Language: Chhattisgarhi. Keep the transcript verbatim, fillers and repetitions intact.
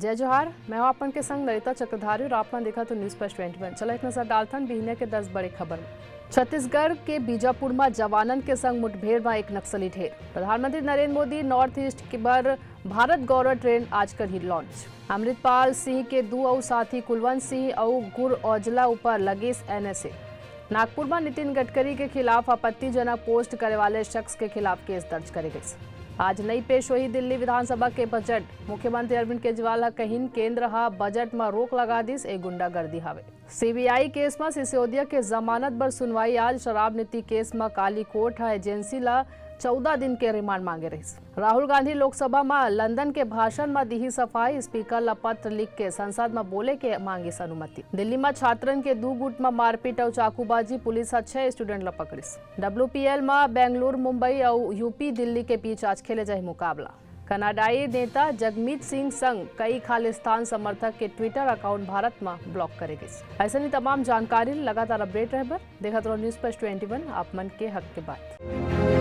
जय जोहार, मैं हूं अपन के संग नरिता चक्रधारी और आप मन देखत हो News Flash twenty one। चला एक नजर डालथन बिहनिया के दस बड़े खबर में। छत्तीसगढ़ के बीजापुर म जवानन के संग मुठभेड़ म एक नक्सली ढेर। प्रधानमंत्री नरेंद्र मोदी North East के बर भारत गौरव ट्रेन आज करही launch। अमृतपाल सिंह के दू अउ साथी कुलवंत सिंह अउ गुर औजला ऊपर लगिस N S A। नागपुर म नितिन गडकरी के खिलाफ आपत्तिजनक post करे वाले शख्स के खिलाफ केस दर्ज करे गइस। आज नई पेश होही दिल्ली विधानसभा के बजट। मुख्यमंत्री अरविंद केजरीवाल ह कहिन, केंद्र ह बजट म रोक लगा दिस, ए गुंडागर्दी हावे। C B I केस म सिसोदिया के जमानत बर सुनवाई आज। शराब नीति केस म काली कोर्ट ह एजेंसी ल चौदह दिन के रिमांड मांगे रहिस। राहुल गांधी लोकसभा म लंदन के भाषण म दिही सफाई, स्पीकर ल पत्र लिख के संसद म बोले के मांगिस अनुमति। दिल्ली म छात्रन के दू गुट म मारपीट अउ चाकूबाजी, पुलिस ह छह स्टूडेंट ल पकड़िस। W P L म बेंगलुरु, मुंबई अउ U P दिल्ली के बीच आज खेले जाही मुकाबला। कनाडाई नेता जगमीत सिंह संग कई खालिस्तान समर्थक के Twitter account भारत म block करे गइस। अइसन ही तमाम जानकारी ल लगातार update रहे बर देखत रहो News Flash twenty one, आप मन के हक के बात।